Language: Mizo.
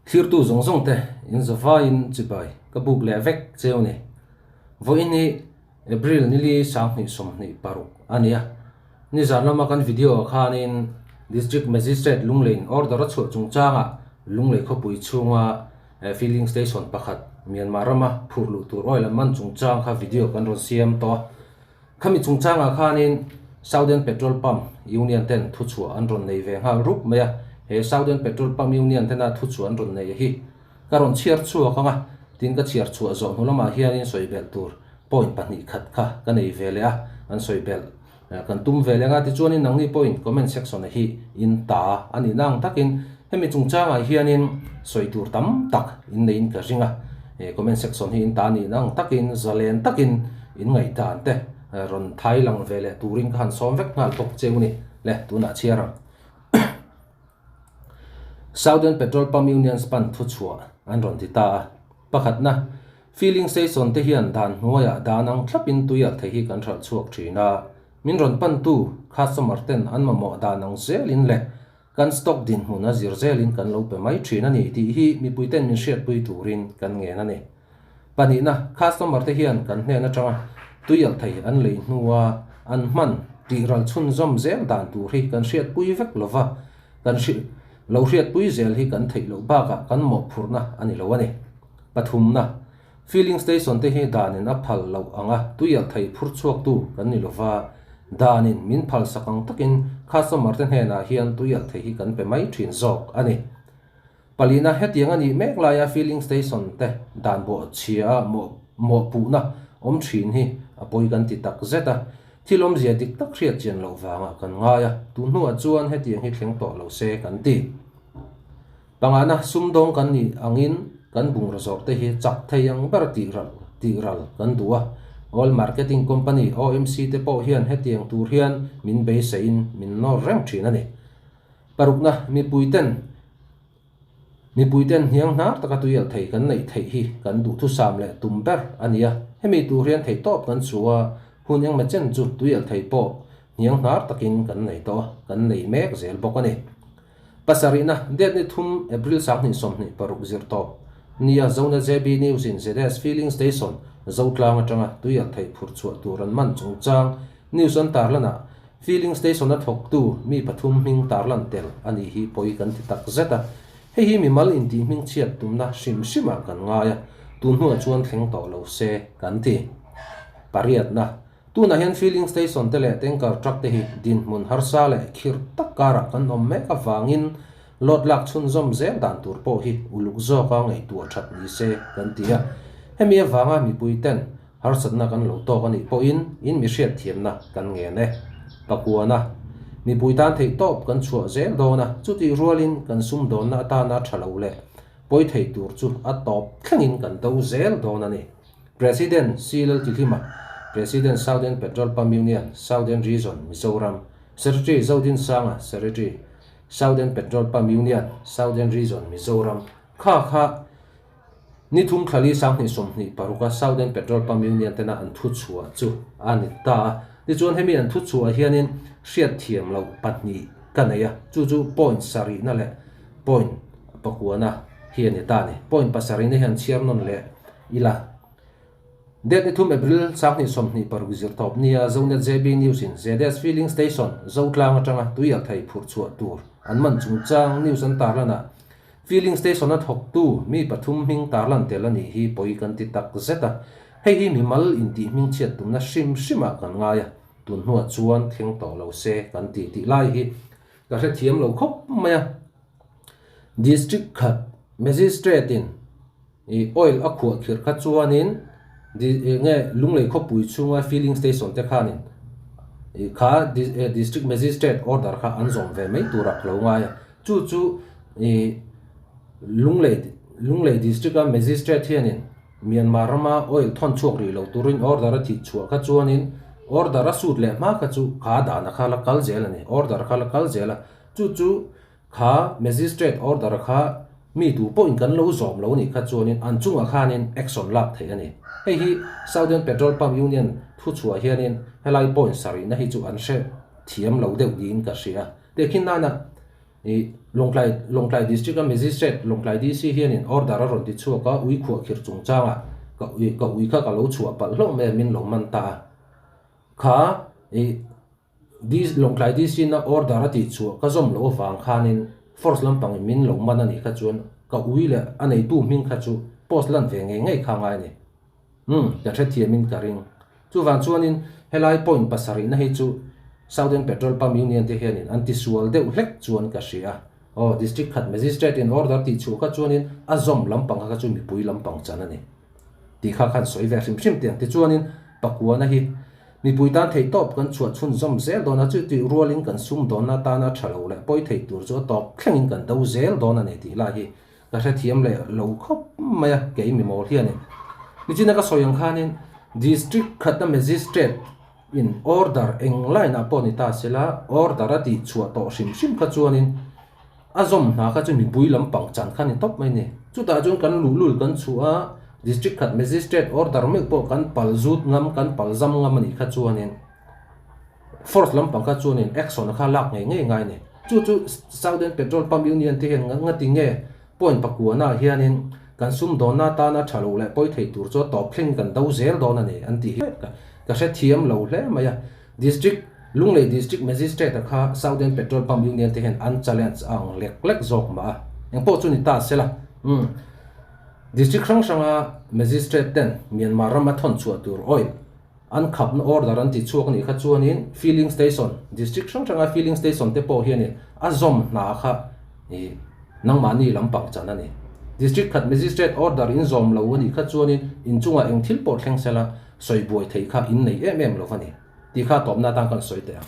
Thirtu zawng zawng te in zavaiin chibai ka buk leh vek cheu ni. Vawiin hi April nili 2026 a ni a. Nizan lama kan video ah khanin District Magistrate Lungleiin order a chhuah chungchangah Lunglei khawpui chhunga filling station pakhat Myanmar rama phurh luh tur oil an man chungchang kha video kan rawn siam tawh a. Khami chungchangah khanin Southern Petrol Pump Union ten thuchhuah an rawn nei ve nghal rup mai a, he Southern Petrol Pump Union tena thuchhuah an rawn nei hi ka rawn chhiar chhuak ang a, tin ka chhiar chhuah zawh hnu lamah hianin sawi belh tur point pahnih khat kha ka nei ve leh a, an sawi belh kan tum ve leh ang a, tichuanin nangni pawhin comment section ah hi in ta a nihna ang takin hemi chungchangah hianin sawi tur tam tak in neiin ka ring a, comment section hi in ta nihna ang takin zalen takin in ngaihdan te rawn thai lang ve leh turin ka han sawm vek nghal bawk cheu ni le tunah chhiar ang. Southern Petrol Pump Union span thuchhuah an rawn ti ta a, pakhatna filling station te hian dan hnuaiah dan ang thlapin tui alh thei hi kan hralh chhuak thin a, min rawn pantu customer ten an mamawh dan ang zelin leh Kan stock dinhmun a zir zelin kan lo pe mai thin a ni tih hi mipuiten min hriatpui turin kan ngen a ni. Pahnihna, customer te hian kan hnen atanga tui alh thei an lei hnua an hman tih ral chhunzawm zel dan tur hi kan hriatpui vek lova, kan lo hriatpui zel hi kan theih loh bakah kan mawhphurhna a ni lo a ni. Pathumna, Filling station te hi danin a phal loh anga tui alh thei phur chhuaktu kan ni lova, danin min phal sak ang takin customer te hnenah hian tui alh thei hi kan pe mai thin zawk a ni. Palina hetiang a nih mek laia filling station te dan bawh chhia a mawhpuhna awm thin hi a pawi kan ti tak zet a, thil awmzia dik tak hriat chian loh vangah kan ngai a, tun hnuah chuan hetiang hi thleng tawh lo se kan ti. Pangana sumdawng kan nih angin kan bungraw zawrh te hi chak thei ang ber tih ral tih ral kan duh a. Oil Marketing Company, OMC, te pawh hian hetiang tur hian min beiseiin min nawr reng thin a ni. Parukna, mipuiten mipuiten hniang hnar taka tuialh thei kan neih theih hi kan duhthusam leh tum ber a ni a. Hemi tur hian theihtawp kan chu a, hun engmaw chen chu tuialh thei pawh hniang hnar takin kan nei tawh a, kan nei mek zel bawk a ni. Pasarihna, date ni thum April 2026 zirtawp nia Zona JB News in ZS Filling Station Zotlang atanga tuialh theih phurh chhuah tur an man chungchang news an tarlanah Filling Station a thawktu mi pathum hming tarlan tel a nih hi pawi kan ti tak zet a, hei hi mimal intih hming chhiat tumna hrim hrimah kan ngai a, tun hnuah chuan thleng tawh lo se kan ti. Pariatna. Tunah hian filling station te leh tanker truck te hi dinhmun harsa leh khirh tak karah kan awm mek avangin load lak chhunzawm zel dan tur pawh hi uluk zawka ngaihtuah that ni se kan ti a. Hemi avanga mipui ten harsatna kan lo tawk a nih pawhin in mi hriatthiamna kan ngen e. Pakuana, mipui tan theihtawp kan chhuah zel dawn a, chutih rualin kan sumdawnna atana tha lo leh pawi thei tur chu a tawp thlengin kan do zel dawn a ni. President C. Laltihlima, President Southern Petrol Pump Union, Southern Region, Mizoram, Secretary Zodinsanga, Secretary, Southern Petrol Pump Union, Southern Region, Mizoram, kha kha ni thum thlali 2026 a Southern Petrol Pump Union tena an thu chhuah chu a ni ta a. Tichuan hemi an thu chhuah hianin hriatthiam loh pahnih ka nei a, chu chu point sarihna leh point pakuana hi a ni ta a ni. Point pasarihna hian chhiar nawn leh Ila. Date ni thum April 2026 zirtawp nia Zonet JB News in ZS Filling Station Zotlang atanga tui alh thei phurh chhuah tur an man chungchang news an tarlan ah Filling Station a thawktu mi pathum hming tarlan tel a nih hi pawi kan ti tak zet a, hei hi mimal intih hming chhiat tumna hrim hrim ah kan ngai a, tun hnuah chuan thleng tawh lo se kan ti tih lai hi ka hrethiam lo khawp mai a. District khat Magistrate in I oil a khuah khirh kha chuanin nge Lunglei khawpui chhunga filling station te khanin i kha district magistrate order kha an zawm ve mai tur a lo ngai a. Chu chu i Lunglei Lunglei district a magistrate hianin Myanmar rama oil thawn chhuak rih lo turin order a thih chhuah kha chuanin order a sut leh hma kha chu kha dahna kha la kal zel a ni, order kha la kal zel a. Chu chu Kha Magistrate order kha mi tu pawhin kan lo zawm lo nih kha chuanin an chungah khanin action lak theih a ni. Hei hi Southern Petrol Pump Union thuchhuah hianin helai point sarihna hi chu an hre thiam lo deuh niin ka hria. Tehkhin nana i Lawngtlai Lawngtlai District a Magistrate Lawngtlai DC hianin order a rawn ti chhuak a, ui khuah khirh chungchangah ka ui ka ui kha ka lo chhuah palh hlauh mai a min lo man ta a. Kha ih DC Lawngtlai DC na order a tih chhuah ka zawm loh avang khanin force lampangin min lo man a nih kha chuan ka ui leh a neitu hming kha chu post lan ve ngei ngei kha ngai a ni. Umm, ka hrethiamin ka ring. Chuvang chuanin helai point pasarihna hi chu Southern Petrol Pump Union te hianin an tisual deuh hlek chuan ka hria. Aw, District khat Magistrate in order tih chhuah kha chuanin a zawm lampang kha kha chu mipui lampang chan a ni tih kha khan sawi ve hrim hrim teh ang. Tichuanin pakuana hi mipui tan theihtawp kan chhuah chhunzawm zel dawn a, chutih rualin kan sumdawnna atana tha lo leh pawi thei tur chu a tawp thlengin kan do zel dawn a ni tih lai hi Ka hrethiam leh lo khawp mai a, kei mi mawl hianin. Nichina ka sawi ang khanin District khatna Magistrate in order eng line ah pawh ni ta sela, order a tih chhuah tawh hrim hrim kha chuanin a zawm hna kha chu mipui lampang chan kha ni tawp mai ni. Chutah chuan kan luhlul kan chhuah a, District khat Magistrate order meuh pawh kan pal zut ngam, kan pal zam ngam a nih kha chuanin Force lampang kha chuanin action kha lak ngei ngei ngai a ni. Chu chu Southern Petrol Pump Union te hian ngati nge point pakuana ah hianin kan sumdawnna atana tha lo leh pawi thei tur chu a tawp thleng kan do zel dawn a ni an tih hi ka hrethiam lo hle mai a. District Lunglei District Magistrate a kha Southern Petrol Pump Union te hian an challenge a ang lek lek zawk mah a. Engpawh chu ni ta sela. Umm. District hrang hranga Magistrate ten Myanmar rama thawn chhuah tur oil An khapna order an ti chhuak anih kha chuanin filling station, district hrang hranga filling station te pawh hianin a zawm hna kha ih nangmahni lampang chan a ni. District khat magistrate order in zawm lo anih kha chuanin inchungah eng thil pawh thleng sela sawi buai theih kha in nei em em lo va ni tih kha tawpna atan kan sawi teh ang.